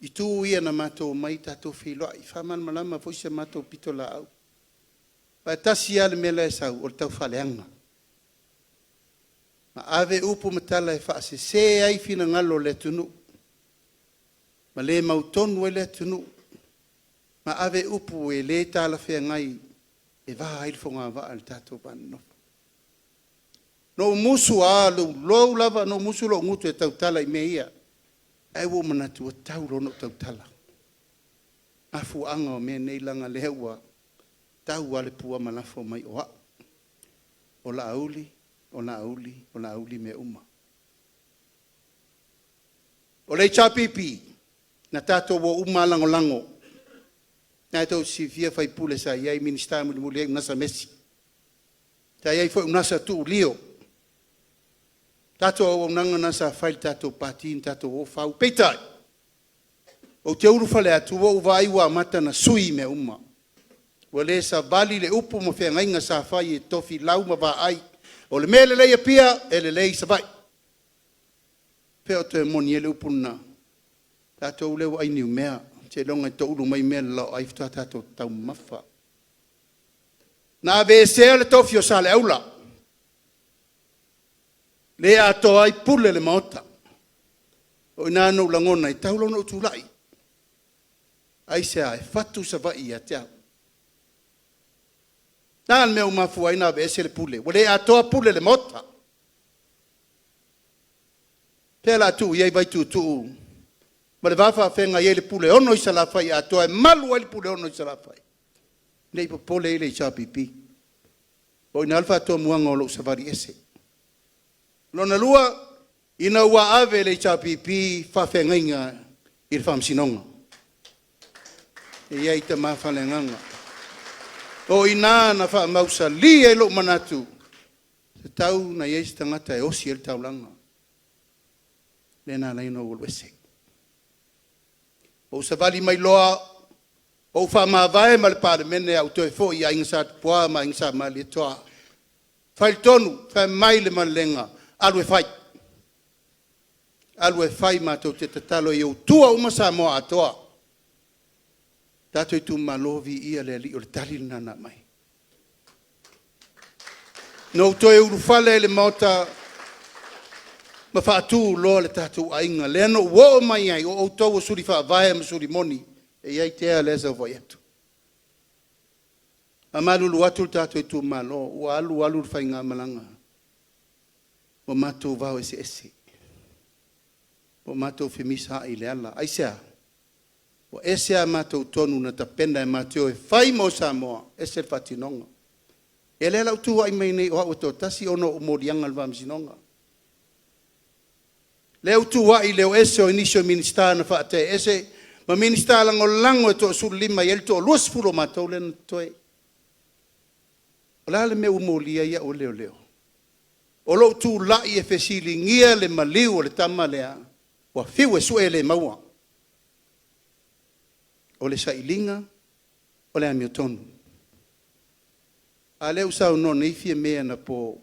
Itu ia na matou omai tatou feiloai, faamalamalama foi si a matou pitolaau. Aua e tasi lava le mea la e sau, o le taufaaleaga. Ma ave upu ma tala e faasese ai finagalo o le atunuu, ma le mautonu ai le atunuu, ma ave upu e le talafeagai e va ai le fogavaa i le tatou va nonofo. Na ou musu a loulou lava na ou musu lou gutu e tautala i mea ia, ae ua ou manatu ua tau loa ona ou tautala. Mafuaaga o mea nei leaga lea ua tau a le pua ma lafo mai o au, o Laauli, o Laauli, o Laauli mea uma. O le HRPP, na tatou o uma lava lagolago. O lena tou te silafia sui usufono sa i ai, Minisita mulimuli atu, Unasa Mesi. Sa i ai foi Unasa Tuu Lio. O tatou auaunaga na sa fai i le tatou Pati na tatou o fau. Peitai, ou te ulufale atu ua ou vaai ua amata ona sui mea uma. Ua le savali le upu ma feagaiga sa fai e Tofilau ma Vaai. O le mea e lelei i Apia, e lelei i Savaii. O fea o toe moni ai le upu lena? O tatou lea ua ai niumea, seiloga e toulu mai mea i le laoai faatoa tatou taumamafa. Na aveesea le tofi o Saleaula, le atoa ai pule i le Maota. O i ina na ou lagona ai, e tatau loa ona ou tulai. Aisea? E fatu Savaii ia te au. O le a le mea ua mafua ai ona aveese le pule? Ua le atoa pule i le Maota. O fea o le a tuu i ai Vaituutuu ma le va faafeagai ai le Puleono i Salafai atoa e malu ai le Puleono i Salafai? Ne i popole i ai le HRPP. O i ina le faatomuaga o lou savali ese. Lona lua, ina ua ave e le HRPP faafeagaiga i le Faamasinoga, e i ai tama faaleagaga. O i ina na faamausali ai lou manatu, e tatau ona i ai se tagata e osi ai le taulaga. Lea na ala ai ona ou alu ese. Ou savali mai loa ou faamavae ma le Palemene ae ou toe foi i Aiga Sa Tupua ma Aiga Sa Malietoa. Fai le tonu, fai mai le malelega, alu e fai. Alu e fai matou te tatalo i ou tua uma Samoa atoa. Tatou itumalo, viia le Alii, o le tali lena na aumai. Na ou toe ulufale ai i le Maota ma faatu loa le tatou aiga, lea na ou oo mai ai, o outou o suli faavae ma suli moni, e i ai Tea lea e saofai atu. E faamalulu atu le tatou itumalo, ua alu alu le faigamalaga ua matou vao eseese, ua matou femisaai i le ala. Aisea? Ua ese a matou tonu na tapena matou te o e fai mo Samoa, ese le faatinoga. Ia lea la ua ou tu mai nei o au e toatasi ona o ou moliaga i le Faamasinoga. Lea ua tu ai i le o ese o nisi o Minisita na faatea ese ma Minisita Lagolago e toa-15 e i ai le toa-20 o matou lea na totoe. O le a le mea ua molia ai au e leoleo? O lou tulai e fesiligia le maliu o le tama lea ua fiu e sue e le maua. O le sailiga o le amiotonu. A lea ua saunoa nei Fiame anapo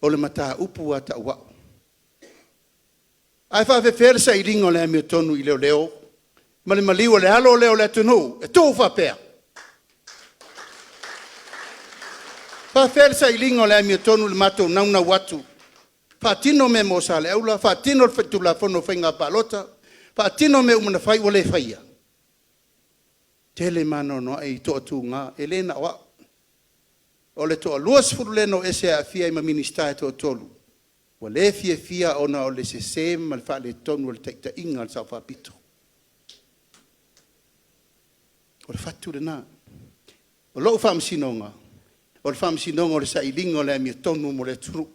o le mataupu lava tau au. Ae faapefea le sailiga o le amiotonu i leoleo ma le maliu o le alo lea o le atunuu e tuu faapea? E faapefea le sailiga o le amiotonu i le matou naunau atu faatino mea mo Saleaula, faatino le Tulafono o Faiga Palota, faatino mea uma na fai ua le faia? E tele ma anoanoai toatuga, e le na o au. O le toa-20 lea na o ese e aafia ai ma Minisita e toatolu, ua le fiafia ona o le sese ma le faaletonu o le taitaiga a le Sao Faapito. O le fatu lena. O lou faamasinoga, o le faamasinoga o le sailiga o le amiotonu mo le atunuu.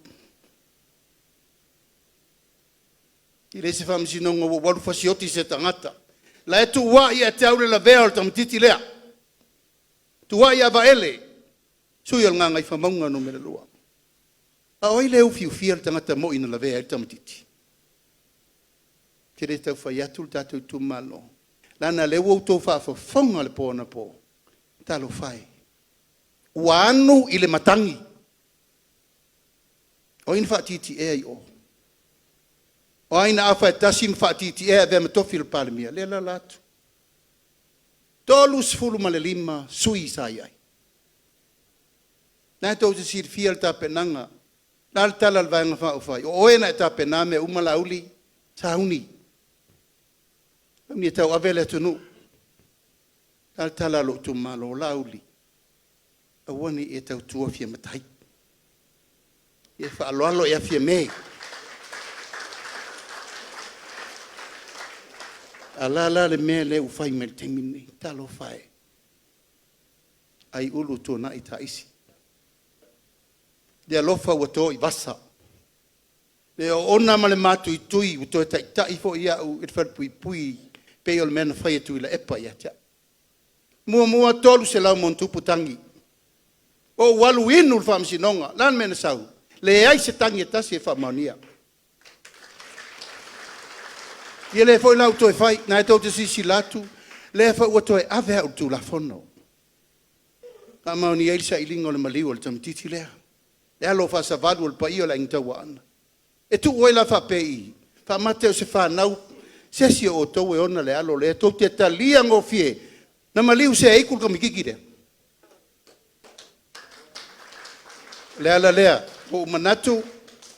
E le o se faamasinoga ua ou alu fasioti se tagata, o la e tuuai ia te au le lavea o le tamaitiiti lea, tuuai ia Vaele, sui usufono o le Gagaifomauga 2. A o ai lea e ufiufia le tagata moi na lavea ai le tamaitiiti? Ou te le tau fai atu le tatou itumalo, leaga o lea ua outou faafofoga i le po anapo, talofa e, ua anu i le matagi. O ai na faatitie i o? O ai na afa e tasi ma faatietie e avea ma tofi o le Palemia? Lea e alaala atu. E 35 sui usufono sa i ai. O lena tou te silafia le tapenaga. O le a le tala a le Vaega Faaupufai? O oe na e tapenaina mea uma Laauli, sauni, sauni e tauave le atunuu. O le a le tala a lou itumalo? Laauli, aua ne i e tautua Afia Matai. Ia e faaaloalo ia Fiame. A o le a la le mea lea ua fai mai i le taimi lenei? Talofa e, aiulu tuanai taisi. Le alofa ua to i vasa, le oona ma le matuitui ua toe taitai foi au i le falepuipui pei o le mea na fai e Tuilaepa ia te au. Muamua, e 300+ tagi, ou alu inu i le faamasinoga. O le a le mea na sau? Leai se tagi e tasi e faamaonia. Ia lea foi la ua toe fai, lena tou te silasila atu, lea foi ua toe ave au i le Tulafono e faamaonia ai le sailiga o le maliu o le tamaitiiti lea, le alo faasavalu o le paia o le Aiga Tauaana. E tuu ai la faapei i? Faamate o se fanau se isi o outou e ona le alo lea, tou te talia gofie na maliu seeitu le tamaitiiti lea? O le ala lea ua ou manatu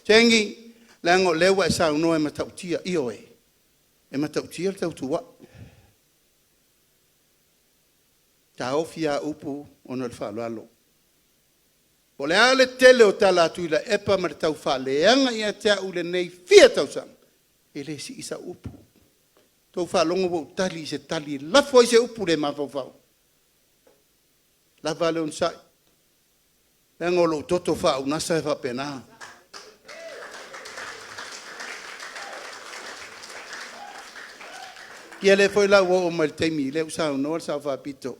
Tegi leaga o lea ua e saunoa e matautia, ioe, e matautia le tautua. E taofi lava upu ona o le faaaloalo. Po o le a le tele o tala a Tuilaepa ma le taufaaleaga ia te au i lenei fia tausaga, e le sii sau upu. Ua outou faalogo ua ou tali i se tali e lafo ai se upu le mafaufau? Lava le onosai leaga o lou toto faa-Unasa e faapena. Ia lea foi la ua oo mai i le taimi lea ua saunoa le Sao Faapito,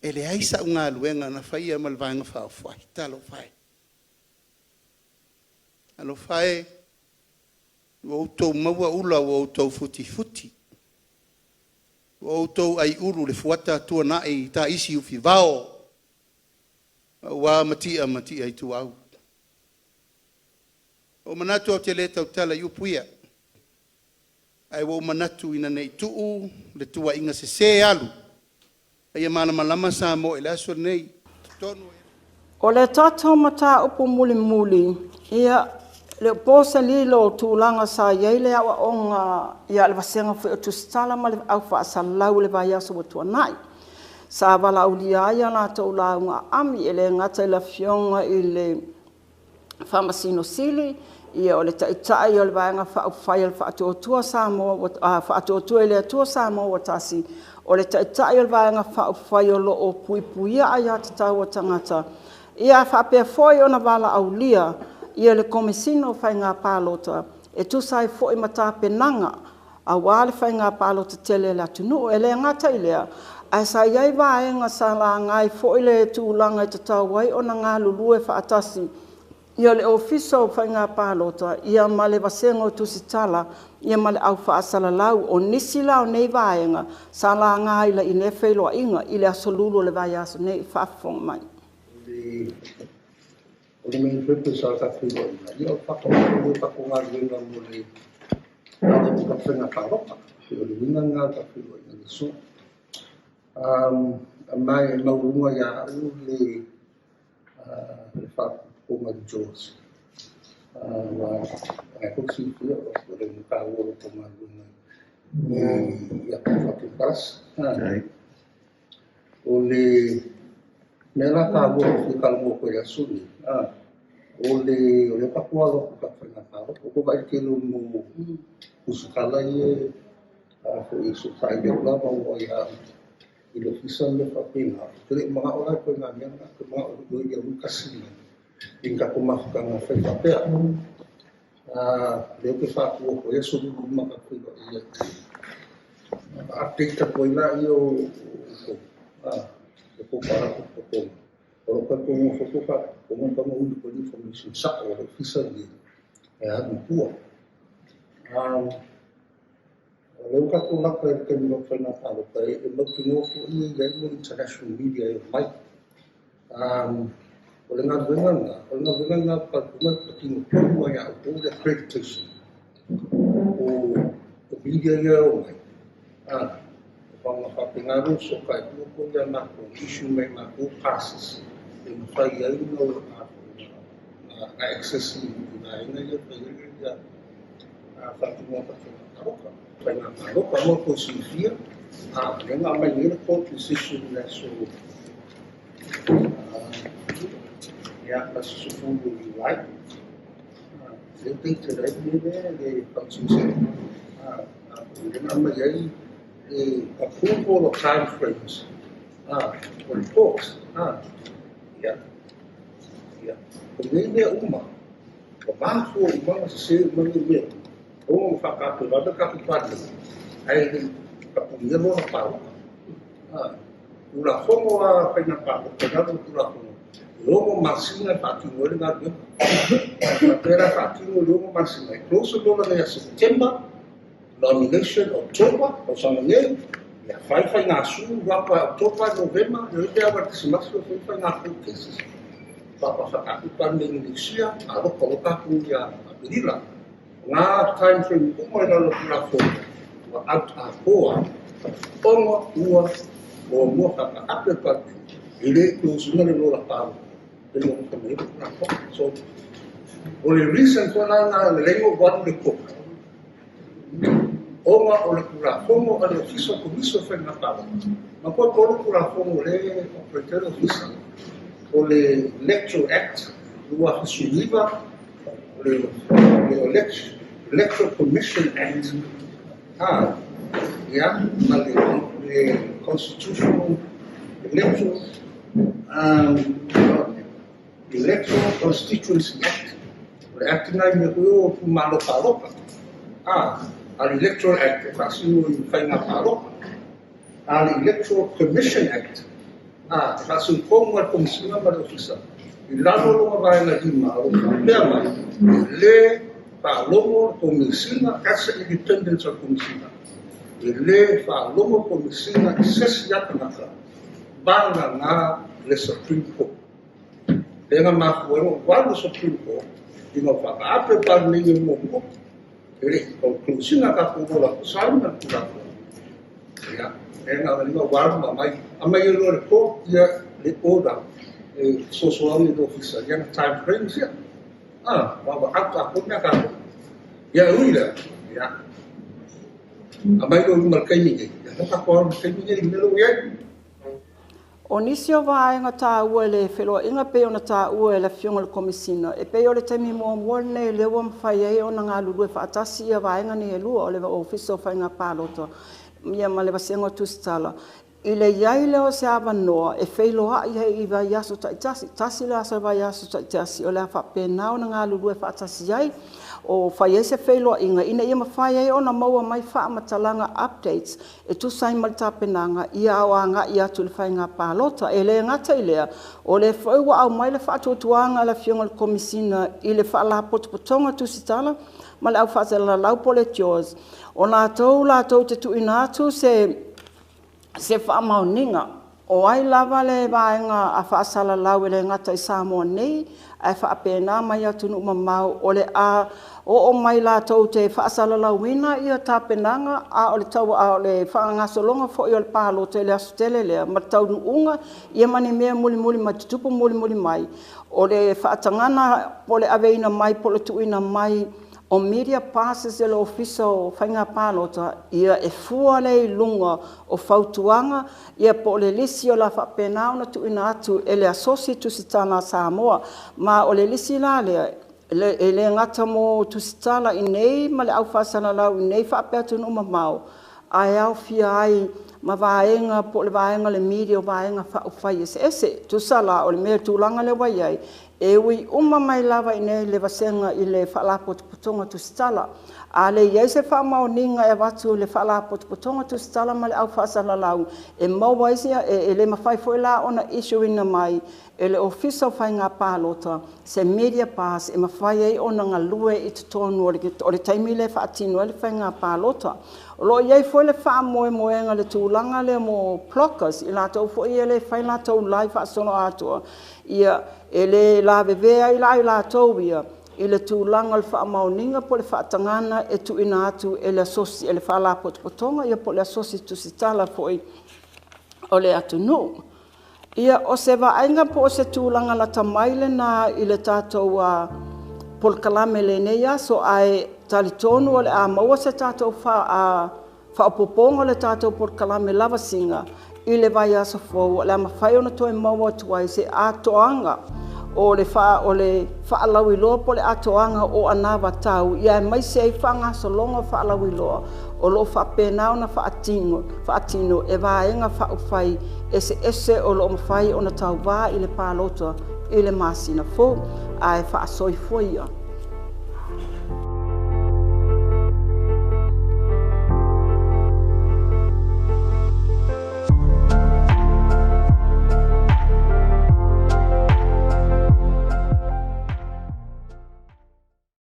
e leai sau galuega na faia ma le Vaega Faaupufai. Talofa e. Talofa e, ua outou maua ula ua outou futifuti, ua outou aiulu i le fuata tuanai taisi ufivao aua Mati'a ma Matia Ituau. Ua ou manatu ou te le tautala i upu ia, ae ua ou manatu ina ne i tuu le tuuaiga sese alu, a ia malamalama Samoa i le aso lenei. I totonu o… O le tatou mataupu mulimuli, ia, e le o po se lilo i tulaga sa i ai le aoaoga a le vasega foi o Tusitala ma le Au Faasalalau i le vaiaso ua tuanai. Sa valaaulia ai a latou lauga aami, e le gata i le Afioga i le Faamasino Sili, o le Taitai o le Vaega Faaupufai a le Faatuatua i le Atua Samoa ua Tasi, o le Taitai o le Vaega Faaupufai o lo o Puipuia Aia Tatau a Tagata, ia faapea foi ona valaaulia le Komesina o Faiga Palota e tusa ai foi ma tapenaga aua le faiga palota tele a le atunuu. E le gata i lea, ae sa i ai vaega sa laga ai foi le tulaga e tatau ai ona galulue faatasi le Ofisa o Faiga Palota ma le Vasega o Tusitala ma le Au Faasalalau. O nisi la o nei vaega sa laga i lea feiloaiga i le Aso Lulu o le vaiaso nei, a o faafofoga mai. O le main purpose o le tatou feiloaiga, ia o le faataoto o le tatou galuega mo le alo atu i tatou faiga palota. E pei o le uiga lena o le tatou feiloaiga i le aso. Ma e maualuga ia au le faaopoopoga i le JAWS. Aua o lena foi e silafia o le taua o la outou galuega i a tatou palasi. O le mea la taua ou te fia talanoa atu ai i le aso lenei, o lea tatou te alo atu i le tatou faiga palota. Ua outou vaai i le tele o mea o tusitala ia e fesootai i lou lava ia au i le Ofisa ma mea faapena. Ou te le i manao la i ituaiga mea na, ou te manao ia o tasi i ni tatou mafutaga e fai faapea. Lea ou te faatu atu ai aso Lulu uma tatou feiloai ai ona update atu ai lea o outou i tou faalapotopotoga. O lou talitonuga foi tou faalapotopotoga e tatau ona ui atu ai le information sao a le Ofisa lenei e alu i tua. O lea ua tatou lata i le taimi o faiga palota e mautinoa foi e i ai mo international media e omai. O le galuega lena, o le galuega lena e patino tonu lava ia outou le accreditation o media ia e omai. Ona faapena lea ona fesootai atu outou ia matou, issue mai e matou passes e mafai ai ona access i vaega ia e fai ai faatinoga o faiga palota. Faiga palota mo tou silafia, lea na aumai nei le court decision i le aso ia, aso 10 o Iulai. Lea updated ai le mea lea le Faamasinoga. Lea na aumai ai le approval of time frames o le court. Ia, ia, o nei mea uma, ua mafua uma ona sese uma nei mea uma, ona ua faataape vave le tatou Palemene, ae le i tapunia lola palota. Tulafono a faiga palota i lalo o le Tulafono, e 6 masina e faatino ai le galuega. A faapea la e faatino i le 6 masina, e close lola nei ia September, nomination October, tausaga nei, ia fai faiga su rapa October, Novema, le pe awa Krisimasi o fai faiga court cases. Faataape Palemene next year, alofa o tatou ia Aperila. Ngā time frame uma i lalo o Tulafono, ua out atoa, ona ua muamua faataape le Palemene, e le close ina le lola palota, e le o mai le Tulafono. So, o le reason foi la na le lengo walu le court, ona o le Tulafono a le Ofisa o Komisi o Faiga Palota. Ma koe tolu Tulafono le operate le Ofisa, o le Electoral Act 2019, o le Electoral Commission Act, ia, ma le Constitutional Electoral Electoral Constituency Act. O le Act na i mea koe o itumalo palota. A le Electoral Act e faasino i faiga palota. A le Electoral Commission Act, e faasino tonu a le Komisina ma le Ofisa. I lalo longa vaega 5, o lo faapea mai, e le faalogo le Komisina, that's the independence of Komisina. E le faalogo le Komisina i se isi a tagata, vagana le Supreme Court. Lea na mafua ai ona walu Supreme Court, ina ua faataape le Palemene muamua, e le i close-ina tatou lola tusa ai ma le Tulafono. Ia, lea na lima walu ma mai, aumai ai loa le court ia le order e fesoasoani i le Ofisa, ia na time frames ia. Ua out atoa mea tatou. Ia, e ui lea, ia, aumai loa i luma i le taimi nei, ia na tatou alu i le taimi nei i le mea lea ua i ai. O nisi o vaega taua i le feloaiga pei ona taua e le Afioga i le Komisina, e pei o le taimi muamua lenei lea ua mafai ai ona galulue faatasi ia vaega nei e lua, o le Ofisa o Faiga Palota ia ma le Vasega o Tusitala, i le i ai lea o se avanoa e feiloai ai i vaiaso taitasi, tasi le aso vaiaso taitasi, o le a faapena ona galulue faatasi ai, o fai ai se feiloaiga ina ia mafai ai ona maua mai faamatalaga, updates e tusa ai ma le tapenaga ia ao agai atu i le faiga palota. E le gata i lea, o lea foi ua aumai le faatuatuaga a le Afioga i le Komisina i le Faalapotopotoga Tusitala ma le Au Faasalalau po o le JAWS, o latou te tuuina atu se faamaoniga o ai lava le vaega a faasalalau e le gata i Samoa nei ae faapena mai atunuu mamao o le a oo mai latou te faasalalauina ia tapenaga a o le tau a o le faagasologa foi o le palota i le aso tele lea ma le taunuuga ia ma ni mea mulimuli mai tutupu mulimuli mai o le faatagana po o le aveina mai po o le tuuina mai o media passes e le Ofisa o Faiga Palota ia e fua lea i luga o fautuaga ia po o le lisi o le a faapena ona tuuina atu e le Asosi Tusitala a Samoa. Ma o le lisi la lea e le gata mo tusitala i nei ma le au faasalalau i nei faapea atunuu mamao, ae aofia ai ma vaega po o le vaega o le media o vaega faaupufai eseese. Tusa la o le mea tulaga lea ua i ai, e ui uma mai lava i inei le vasega i le Faalapotopotoga Tusitala. A le i ai se faamaoniga e avatu i le Faalapotopotoga Tusitala ma le Au Faasalalau e maua ai e le mafai foi la ona issue-ina mai e le Ofisa o Faiga Palota se media pass e mafai ai ona galue i totonu o le taimi lea e faatino ai le faiga palota. O lo o i ai foi le faamoemoega i le tulaga lea mo bloggers, i latou foi ia lea e fai latou live faasoloatoa, ia e le lavevea ai la i latou ia i le tulaga o le faamaoniga po o le faatagana e tuuina atu e le asosi e le Faalapotopotoga ia po o le Asosi Tusitala foi o le atunuu. Ia, o se vaaiga po o se tulaga lata mai lena i le tatou polokalame i lenei aso, ae talitonu o le a maua se tatou faaopoopoga o le tatou polokalame lavasiga i le vaiaso fou, o le a mafai ona toe maua atu ai se atoaga O le faa, o le faalauiloa po o le atoaga o anavatau ia aemaise ai faagasologa o faalauiloa o lo o faapena ona faatino, faatino e vaega faaupufai eseese o lo o mafai ona tauvā i le palota i le masina fou ae faasoifua ia.